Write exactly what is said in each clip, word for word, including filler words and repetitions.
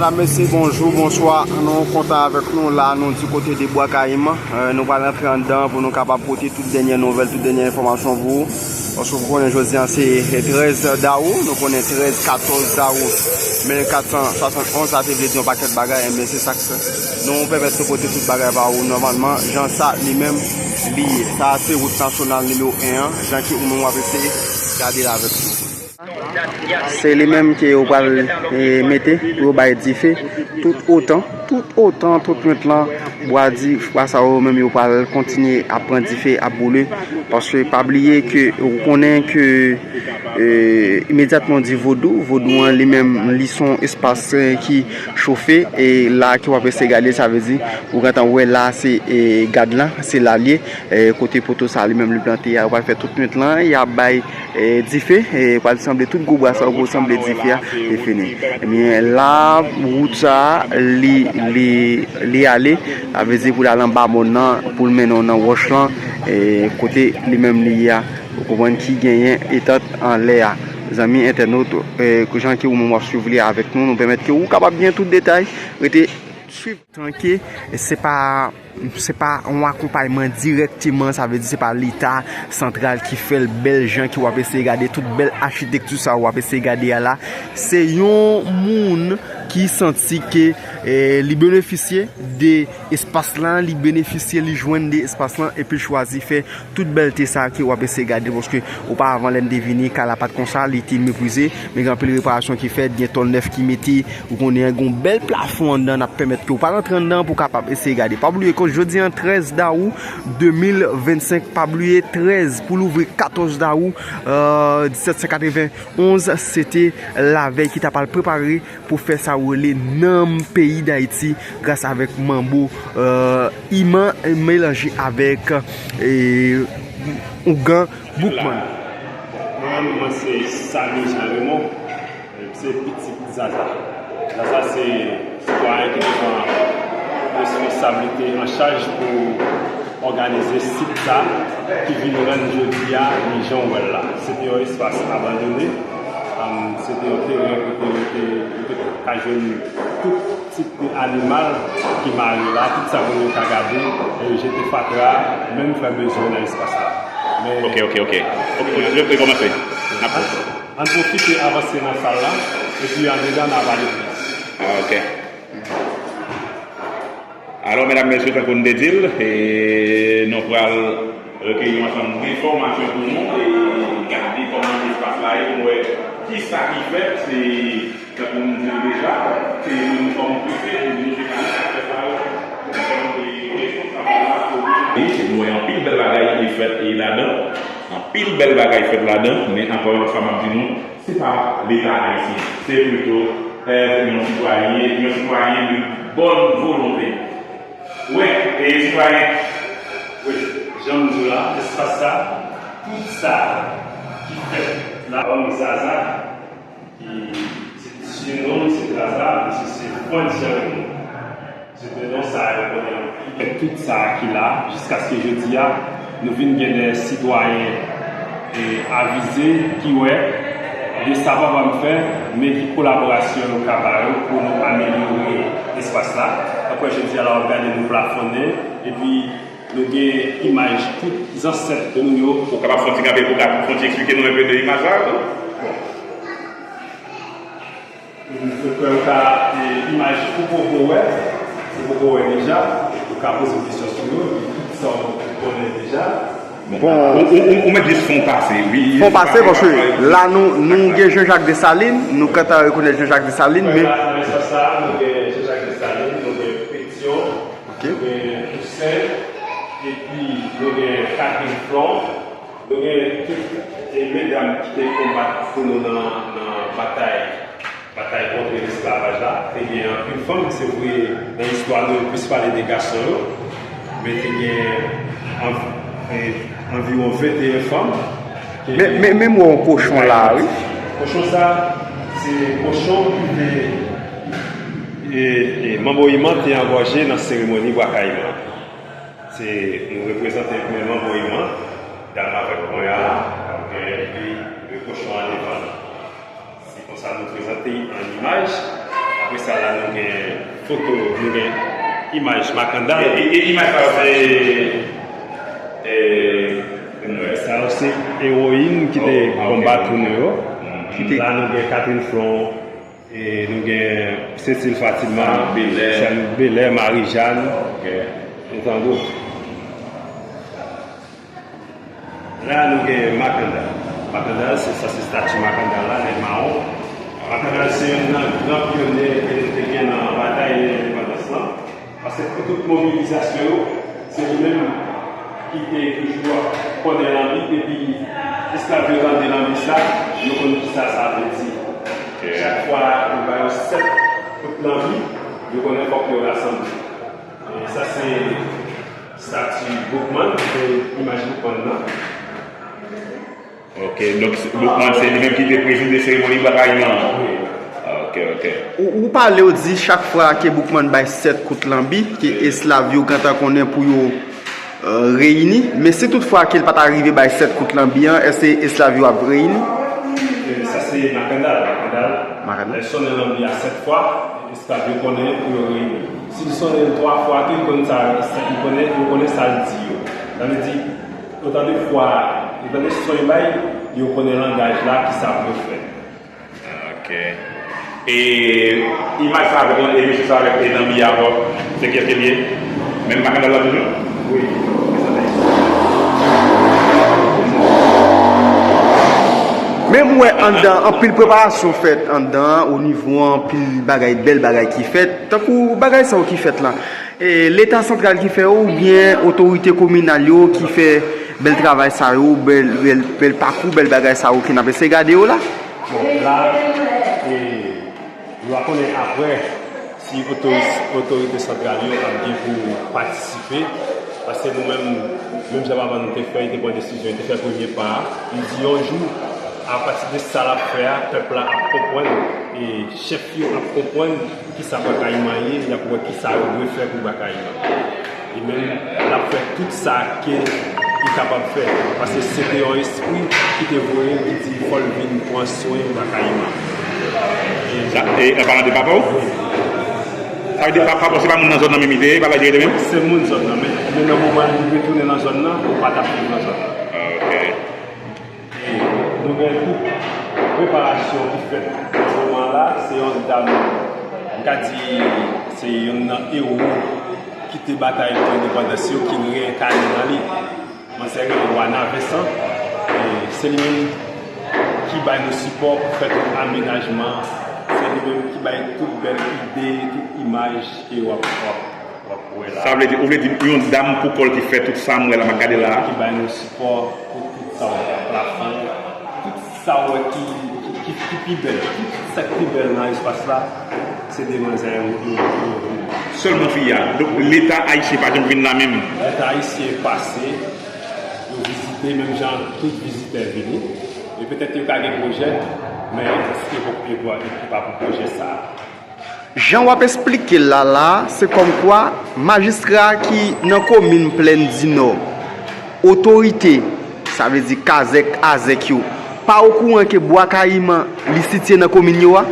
Medam, mesye, bonjou, bonswa. Nou kontan avèk nou la, nou di kote de Bwa Kayiman. Euh, nou pral antre anndan pou nou kapab pote tout dènyè nouvèl, tout dènyè enfòmasyon pou ou. Paske w konnen jodi a se trèz dawou, nou konnen trèz, katòz dawou mil kat san swasannonz, sa te vle di yon pakèt bagay, enben se sa k fè. Nou pèmèt nou pote tout bagay ba ou nòmalman, jan sa li menm li ye. Sa a se wout nasyonal nimewo en an, jan ke ou menm w ap eseye gade l avèk nou. Se li menm ke yo pral, eh, mete pou yo bay dife tout otan, tout otan, tout nwit lan, bwa di, bwa sa yo menm yo pral kontinye ap pran dife, ap boule. Paske pa bliye ke ou konnen ke, eh, imedyatman w di vodou, vodou an li menm li se yon espas, eh, ki chofe, e la ke w ap eseye gade, sa vle di ou gentan wè la se, eh, gad lan, se la l ye, eh, kote poto sa li menm li plante a, yo pral fè tout nwit lan, y ap bay eh, dife, eh, pral sanble tout gwo bwa sa yo pou sanble dife a, e fini. Ebyen, la, wout sa a, li, li, li ale, sa vle di pou l al anba mòn nan, pou l mennen w nan wòch lan, eh, kote li menm li ye a. Ou konprann ki genyen etant anlè a. Zanmi entènot, eh, jan ke ou menm w ap swiv li avèk nou, nou pèmèt ke ou kapab gen tout detay, rete swiv. Tanke se pa, se pa yon akonpayman dirèkteman, sa vle di se pa Leta santral ki fè l, bèl jan ke w ap eseye gade, tout bèl achitekti sa w ap eseye gade a la. Se yon moun ki santi ke, eh, li benefisye de espas lan, li benefisye, li jwenn de espas lan, epi l chwazi fè tout bèlte sa ke w ap eseye gade, paske oparavan lè n te vini, kay la pa t konsa, li te meprize, men gen anpil reparasyon ki fèt, gen tòl nèf ki mete, ou konnen gen yon bèl plafon anndan, n ap pèmèt ke w pral antre anndan pou w kapab eseye gade. Pa bliye ke jodi a trèz dawou de mil vennsenk, pa bliye trèz pou louvri katòz dawou, euh, disèt san katrevenonz, se te lavèy ki ta pral prepare pou fè sa yo rele nanm peyi Dayiti gras avèk manbo, euh, iman melanje avèk, eh, ougan Boukman. Mwen menm, mwen se Samy Jean Raymond, se pitit Zaza. Zaza se sitwayen ki te pran responsablite an chaj pou òganize sit sa ki vin rann jodi a li jan w wè l la. Se te yon espas abandone, um, se te yon teren kote yo te, yo te ka jwenn tout tip de animal ki mare la, tout sa pou yo ka gade, e jete fatra, menm fè bezwen nan espas la. Men, Ok, ok, ok. Ok, nou, nou, nou kòmanse. N ap... Ann pwofite avanse nan sal la, epi andedan n a pale plis. Ah, ok. Alò, medam, mesye, tankou n te di l, e nou pral rekeyi yon ansanm enfòmasyon pou nou, e gade kòman espas la ye, pou nou wè kisa ki fèt, se, tankou m di l deja, se youn kòm prefe, nou se ka nan aktè sa yo, nou kòm, e, responsab la, e nou wè anpil bèl bagay ki fèt, e, ladan, anpil bèl bagay fèt ladan, men ankò yon fwa, m ap di nou, se pa Leta ayisyen, se pito, eh, yon sitwayen, yon sitwayen de bòn volonte. Wi, e sitwayen. Wi, jan m di w la, espas sa, tout sa ki fèt la, Zaza, ki se ti jenòm, se Zaza, mesye se Fwad Jean Raymond. Se te non sa yo konnen anpil. Tout sa ki la, jiskaske jodi a, nou vin gen de sitwayen, e, avize ki wè de sa papa m fè, men ki kolaborasyon yo ka ba yo pou nou amelyore espas la. Tankou jodi a la, w ap gade nou plafonnen, epi nou gen imaj tout zansèt nou yo. Ou kapab fè yon ti kanpe pou w ka fè yon ti eksplike nou enpe de imaj la? Bon. Mwen kwè ou ka, e, imaj ou poko wè, ou poko wè deja, ou ka poze m kesyon sou yo, epi tout sa ou konnen deja. Bon. Ou, ou, ou, ou mèt jis fè yon pase, wi. Fè yon pase, paske la nou, nou gen Jean-Jacques Dessalines, nou gentan rekonèt Jean-Jacques Dessalines, men... Wè, la, nan espas sa, nou gen Jean-Jacques Dessalines, nou gen Pétion, Ok. Nou gen Tousen, epi nou gen Catherine Flon, nou gen tout, e, medam ki te konbat pou nou nan, nan batay, batay kont lesklavaj la. Te gen anpil fanm, se vre, nan istwa nou, yo plis pale de gason yo, men te gen an-, e, anviwon venteyen fanm. Men, men, men m wè yon kochon la, wi. Kochon sa, se kochon ki te, e, e, Manbo Iman te angòje nan seremoni Bwa Kayiman. Se, nou reprezante men Manbo Iman, dam avèk ponya a, epi kochon an devan nou. Se konsa nou prezante an imaj. Apre sa la, nou gen foto, nou gen imaj Makandal. E, e, e imaj sa yo se, e, kòman nou wè? Sa yo se ewoyin ki te konbat pou nou yo. Ki te... La, nou gen Catherine Flon, e nou gen Cécile Fatima, Saint-Luc Belair, Marie-Jeanne, e tant d'autres. La, nou gen Makandal. Makandal, se sa, se estati Makandal la, nèg mawon. Makandal se youn nan gran pyonye ke nou te gen nan batay endepandans lan. Paske pou tout mobilizasyon yo, se li menm ki te toujou ap konnen lanbi, depi esklav yo tande lanbi sa, yo konn kisa sa vle di. Chak fwa yo ba yo sèt kout lanbi, yo konnen fòk yo rasanble. E sa se estati Boukman, se imaj Boukman nan. Ok, donk Boukman se li menm ki te prezide seremoni Bwa Kayiman an. Ok, ok. Ou, ou pale, ou di chak fwa ke Boukman bay sèt kout lanbi, ke esklav yo gentan konnen pou yo, e, reyini. Men si tout fwa ke l pa ta rive bay sèt kout lanbi an, èske esklav yo ap reyini? E, sa se Makandal, Makandal. Makandal. Lè l sonnen lanbi a sèt fwa, esklav yo konnen pou yo reyini. Si l sonnen l twa fwa tou, yo konn sa, yo konnen, yo konnen sa l di yo. Sa vle di, otan de fwa, otan de son yo bay, yo konnen langaj la, kisa pou yo fè. Ok. E imaj sa avèk, e mesye sa avèk, e lanbi a ankò, se kiyès ke l ye? Menm Makandal la toujou? Wi. Men m wè anndan, anpil preparasyon fèt anndan, o nivo anpil bagay, bèl bagay ki fèt. Tankou bagay sa yo ki fèt la, e, Leta santral ki fè yo, oubyen otorite kominal yo ki fè bèl travay sa yo, bèl, bèl, bèl pakou, bèl bagay sa yo ke n ap eseye gade yo la? Bon, la, e, nou va konnen apre si otoris-, otorite santral yo ap gen pou patisipe, paske nou menm, menm jan papa nou te fè, li te pran desizyon, li te fè premye pa a, li di yon jou, apati de sa l ap fè a, pèp la ap konprann, e chèf yo ap konprann kisa Bwa Kayiman ye, y ap wè kisa yo dwe fè pou Bwa Kayiman. Li menm, l ap fè tout sa ke li kapab fè, paske se te yon espri ki te voye l, ki di fò l vin pran swen Bwa Kayiman. E sa, e, an palan de papa w? Sa vle di papa, papa w se pa moun nan zòn nan menm li te ye, pa la li te rete menm? Se moun zòn nan, men, men nan moman li retounen nan zòn nan, ou pa t ap viv nan zòn nan. Ok. E nou gen tout preparasyon ki fèt nan moman la. Se yon dam, m ka di, se youn nan ewo ki te batay pou endepandans yo ki reyenkane nan li. Manzè rele Wana Vincent. E se li menm ki bay nou sipò pou fè tout amenajman. Se li menm ki bay tout bèl ide, tout imaj ke w ap, w ap, w ap wè la. Sa vle di, ou vle di yon dam pou kò l ki fè tout sa m wè la, m ap gade la a? Ki bay nou sipò pou tout sa w wè, plafon, tout sa w wè ki, ki, ki, ki pi bèl, tout sa k pi bèl nan espas la, se de manzè yo, yo, yo, yo. Sèlman fi a. Donk, Leta ayisyen pa janm vin la menm? Leta ayisyen pase, yo vizite, menm jan tout vizitè vini. E petèt yo ka gen pwojè, men èske poko, e pa pou pwojè sa a. Jan w ap esplike l la la, se kòmkwa majistra ki nan komin Plèn di Nò, otorite, sa vle di kazèk, azèk yo, pa okouran ke Bwa Kayiman li sitiye nan komin yo a?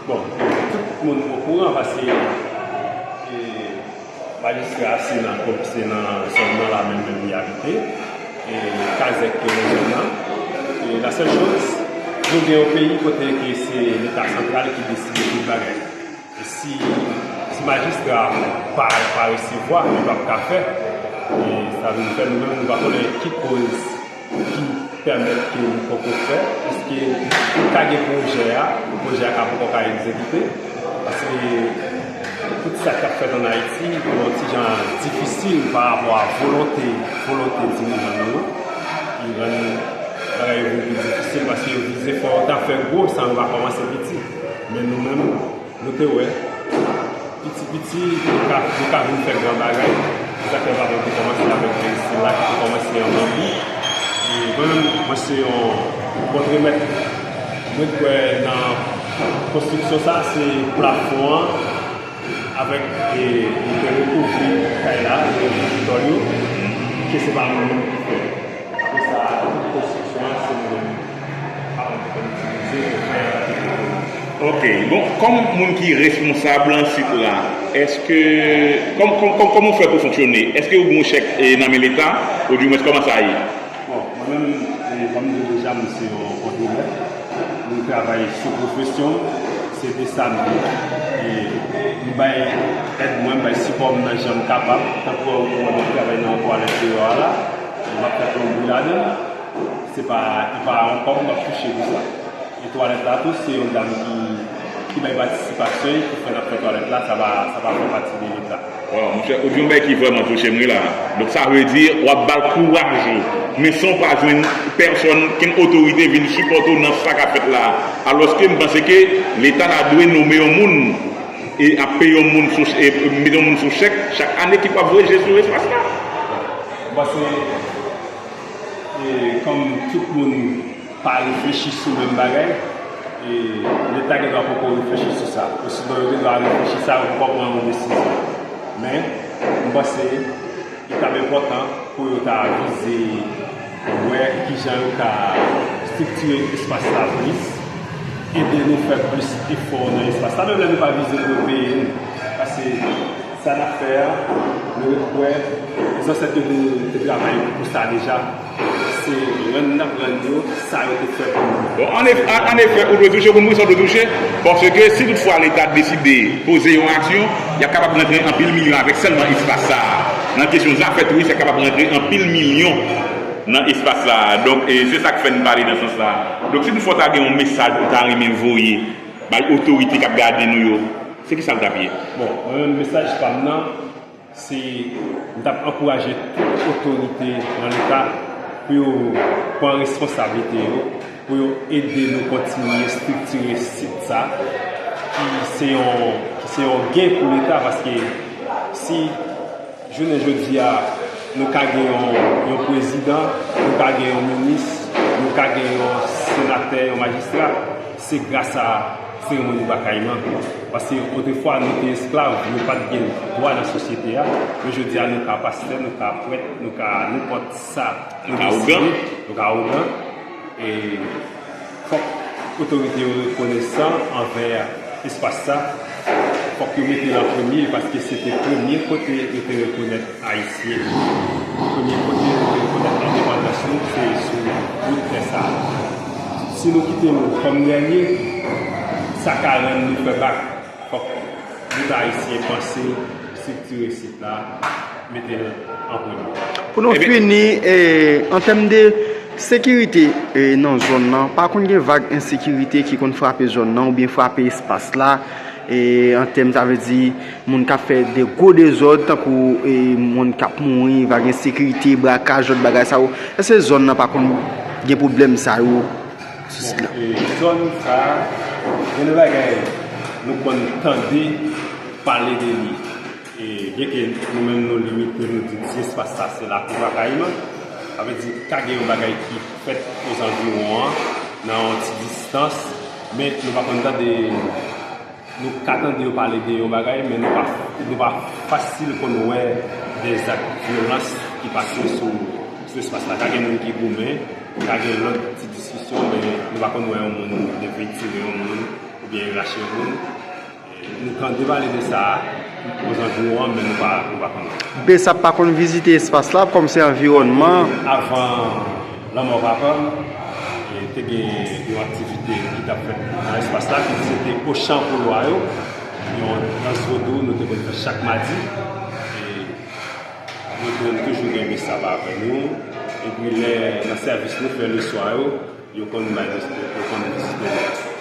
Bon, tout moun okouran paske, e, majistra se nan, se nan zòn nan la menm, menm li abite, e kazèk yo nan zòn nan. E la sèl choz, nou gen yon peyi kote ke se Leta santral ki deside tout bagay. E si, si majistra pa, pa resevwa, li p ap ka fè. E sa vin fè nou menm, nou pa konnen ki koz ki pèmèt ke li poko fè. Èske li ka gen pwojè a, pwojè a ka poko ka egzekite? Paske tout sa k ap fèt ann Ayiti, yon ti jan difisil pa rapò a volonte, volonte dirijan nou yo. Li rann bagay yo vin pi difisil paske yo vize fò yo ta fè gwo san yo pa kòmanse piti. Men nou menm, nou te wè, piti piti, nou ka, nou ka vin fè gran bagay. Se sa k fè papa m te kòmanse avèk peristil la, ki te kòmanse an banbi. E mwen menm, mwen se yon kontremèt. Mwen kwè nan konstriksyon sa, se plafon an, avèk, e, li te rekouvri kay la, li te rekouvri tòl yo, ke se pa mwen menm ki fè. Apre sa, tout konstriksyon an, se mwen menm. Papa m te konn itilize pou fè, Ok, bon, kòm moun ki responsab nan sit la, èske, kòm, kòm, kòm, kòman w fè pou fonksyone? Èske w gen yon chèk eh, nan men Leta? Oudimwens, kòman sa ye? Bon, mwen menm, eh, kòm m di w deja, m se yon kontremèt. M travay sou pwofesyon m, se de sa m ye. E m bay èd mwen, m bay sipò m nan jan m kapab. Tankou w wè m ap travay nan twalèt deyò a la, m ap fè plonbri ladan l. Se pa, e pa yon kòb m ap touche pou sa. E twalèt la tou, se yon dam ki, ki bay patisipasyon l, ki fè n ap fè twalèt la, sa pa, sa pa fè pati de Leta. Waw, monchè, ou di yon bagay ki vrèman touche m, wi, la. Donk, sa vle di, w ap ba l kouraj, wi. Men san w pa jwenn pèsonn, kenn otorite vin sipòte w nan sa k ap fèt la. Alòske m panse ke Leta ta dwe nonmen yon moun, e ap peye yon moun sou, e mete yon moun sou chèk, chak ane ki p ap voye je sou espas la. M panse, e, kòm tout moun pa reflechi sou menm bagay, e Leta gendwa poko reflechi sou sa. Osinon, yo gendwa reflechi sa, yo poko pran yon desizyon. Men, m panse, li t ap enpòtan pou yo ta vize wè kijan yo ka estriktire espas la plis, ede nou fè plis efò nan espas la, menm lè nou pa vize pou yo peye nou. Paske sa n ap fè a, nou wè, zansèt yo te, te travay pou sa deja. Se rann n ap rann yo sa yo te fè pou nou. Bon, an ef-, an, an efè, ou dwe touche, moun wi, sa w dwe touche, paske si toutfwa Leta deside poze yon aksyon, y ap kapab rantre anpil milyon avèk sèlman espas sa a. Nan kesyon zafè touris, y ap kapab rantre anpil milyon nan espas sa a. Donk, e, se sa k fè n pale nan sans sa a. Donk, si toutfwa w ta gen yon mesaj ou ta renmen voye bay otorite k ap gade nou yo, se kisa l t ap ye? Bon, mwen menm, mesaj pa m nan, se, m t ap ankouraje tout otorite nan Leta pou yo pran responsablite yo, pou yo ede nou kontinye estriktire sit sa, ki se yon, ki se yon gen pou Leta, paske si jounen jodi a, nou ka gen yon, yon prezidan, nou ka gen yon minis, nou ka gen yon senatè, yon majistra, se gras a seremoni Bwa Kayiman. Paske otrefwa, nou te esklav, nou pa t gen dwa nan sosyete a. Men jodi a, nou ka pastè, nou ka prèt, nou ka nenpòt sa nou deside, nou ka ougan. E fòk otorite yo rekonesan anvè espas sa. Fòk yo mete l an premye, paske se te premye kote yo te rekonèt Ayisyen. Premye kote yo te rekonèt endepandans nou, se sou bout tè sa a. Si nou kite nou kòm dènye, sa ka rann nou fè bak. Fòk bout Ayisyen panse estriktire sit la, mete l an premye. Pou nou fini, e, an tèm de sekirite, e, nan zòn nan, pa konn gen vag ensekirite ki konn frape zòn nan oubyen frape espas la, e, an tèm, sa vle di, moun k ap fè de gwo dezòd, tankou, e, moun k ap mouri, vag ensekirite, brakaj, lòt bagay sa yo. Èske zòn nan pa konn gen pwoblèm sa yo sou sit la? Bon, e, zòn sa a, gen de bagay nou konn tande pale de li. E byenke nou menm nou limite, nou di ti espas sa se lakou Bwa Kayiman, sa vle di ka gen yon bagay ki fèt ozanviwon an, nan yon ti distans, men nou pa konn tande, nou ka tande yo pale de yon bagay, men nou pa, nou pa fasil konn wè de zak vyolans ki pase sou, sou espas la. Ka gen moun ki goumen, ka gen lòt ti diskisyon, men nou pa konn wè yon moun leve tire yon moun, oubyen rache yon moun. Nou tande pale de sa ozanviwon an, men nou pa, nou pa konnen. Bsap pa konn vizite espas la, kòm se anviwònman. Avan lanmò papa m, e, te gen yon aktivite ki t ap fèt nan espas la, ki se te Ochan pou lwa yo, yon dans vodou nou te konn fè chak madi. E nou te toujou gen bsap avè nou. Epi lè nan sèvis nou fè leswa yo, yo konn bay nou, yo konn vizite nou.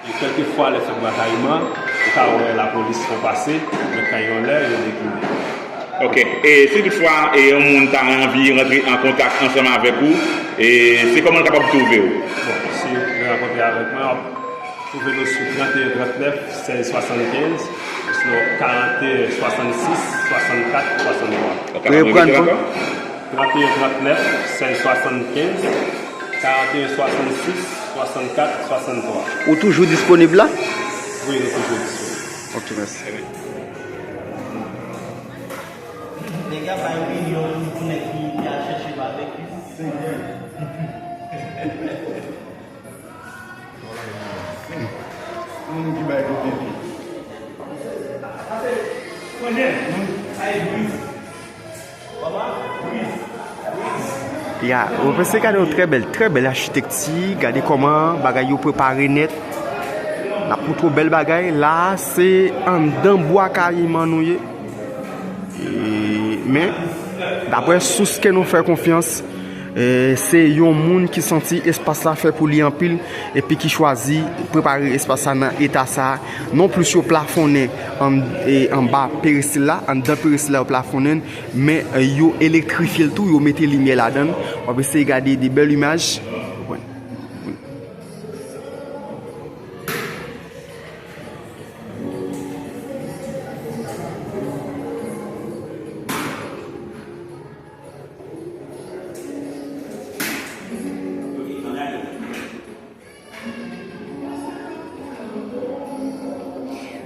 E kèlkefwa lè fèt Bwa Kayiman, ou ka wè lapolis fon pase, men kay yon lè, yo degoumen. Ok. E si toutfwa e yon moun ta anvi rantre an kontak ansanm avèk ou, e se kòman l kapab twouve w? Bon, si w vle rankontre avèk mwen, w ap twouve nou sou trannteyen trannèf sèz swasannkenz, osinon karannteyen swasannsis swasannkat swasanntwa. Reprann pou. Trannteyen trannèf sèz swasannkenz, karannteyen swasannsis swasannkat swasanntwa. Ou toujou disponib la? Wi, nou toujou disponib. Ok, mèsi. Nèg la bay milyon pou nèg ki, ki al chèche babekyu. Ya, ou pase gade yon trè bèl, trè bèl achitekti. Gade kòman bagay yo prepare nèt. N ap montre w bèl bagay. La, se anndan Bwa Kayiman nou ye. E, men, daprè sous ke nou fè konfyans, e, se yon moun ki santi espas la fè pou li anpil, epi ki chwazi prepare espas la nan eta sa a. Non plis yo plafonnen an, e, anba peristil la, anndan peristil la yo plafonnen l, men, e, yo elektrifye l tou, yo mete limyè ladan l. W ap eseye gade de bèl imaj.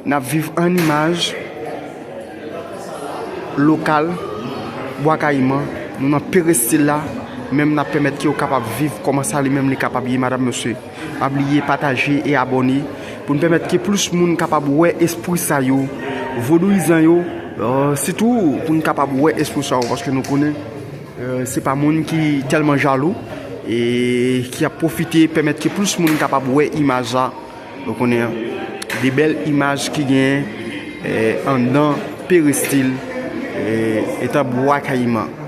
N ap viv an imaj lokal Bwa Kayiman. Nou nan peristil la, menm n ap pèmèt ke yo kapab viv kòman sa li menm li kapab ye, madanm, mesye. Pa bliye pataje e abòne pou n pèmèt ke plis moun kapab wè espri sa yo, vodouyizan yo, e, sitou pou n kapab wè espri sa yo, paske nou konnen, e, se pa moun ki tèlman jalou e ki ap pwofite pèmèt ke plis moun kapab wè imaj la. Nou konnen de bèl imaj ki gen, e, anndan peristil, e, eta Bwa Kayiman.